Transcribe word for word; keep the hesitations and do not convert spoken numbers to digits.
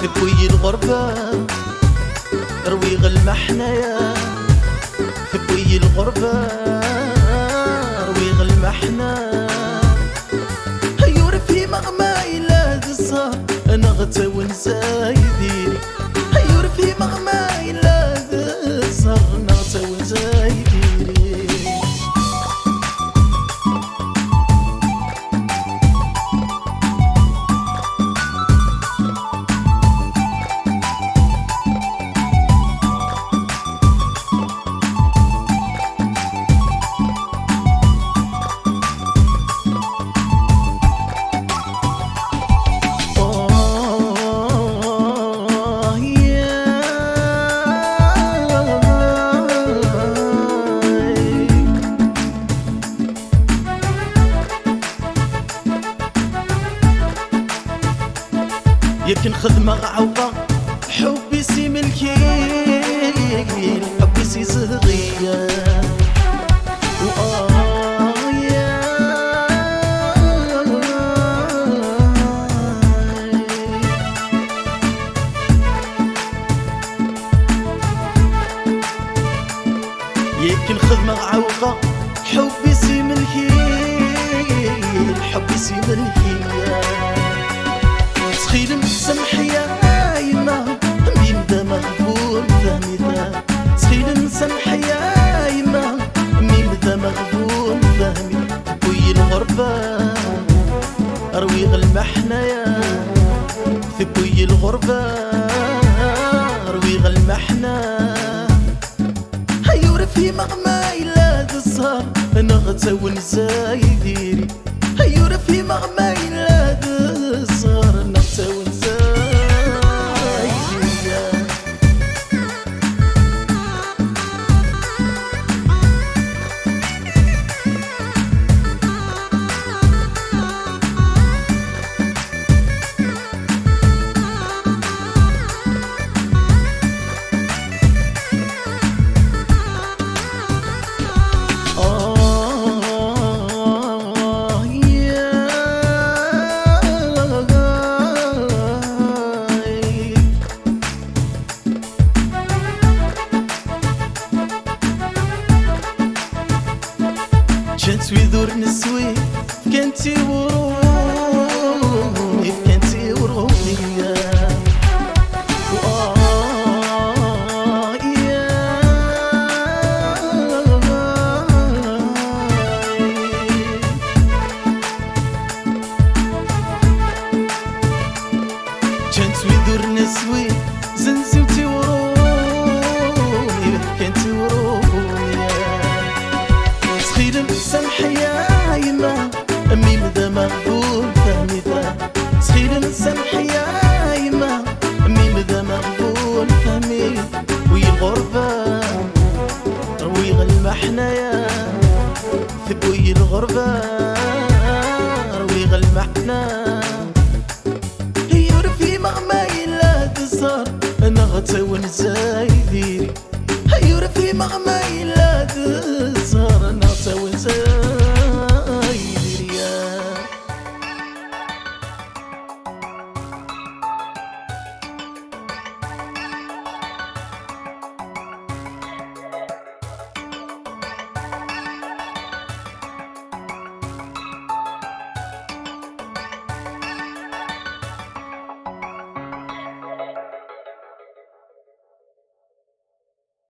Tewwi-yi lɣerba, rwiɣ lmeḥna-ya. Tewwi-yi lɣerba, rwiɣ lmeḥna. Ay ur fhimeɣ ma yella d zzher neɣ d tawenza i diri. Ay ur fhimeɣ ma yella d zzher neɣ d tawenza i diri. Yakan xedmeɣ ɛewḍeɣ, ḥebb-is imelki, ḥebb-is izehri-ya. Oh, yeah. Yakan xedmeɣ ɛewqeɣ, ḥebb-is imelki, ḥebb-is imelki. Ttxil-m samḥ-iyi a yemma, mi m d ameɣbun fehmi-t. Ttxil-m samḥ-iyi a yemma, mi m d ameɣbun fehmi. Tewwi-yi lɣerba, rwiɣ lmeḥna-ya. Tewwi-yi lɣerba, rwiɣ lmeḥna. Ay ur fhimeɣ ma yella d zzher neɣ d tawenza i diri. Ay ur fhimeɣ ma yella d zzher neɣ d tawenza i diri. Ččan-tt wid ur neswi, fkan-tt i uṛumi, fkan-tt i uṛumi. Oh, yeah. Ččan-tt wid ur neswi, zenziw-tt i uṛumi, fkan-tt i uṛumi. Ttxil-m samḥ-iyi a yemma, mi m d ameɣbun fehmi-t. Ttxil-m samḥ-iyi a yemma, mi m d ameɣbun fehmi-t. Tewwi-yi lɣerba, rwiɣ lmeḥna-ya. Tewwi-yi lɣerba, rwiɣ lmeḥna. Ay ur fhimeɣ ma yella d zzher neɣ d tawenza i diri. Ay ur fhimeɣ ma yella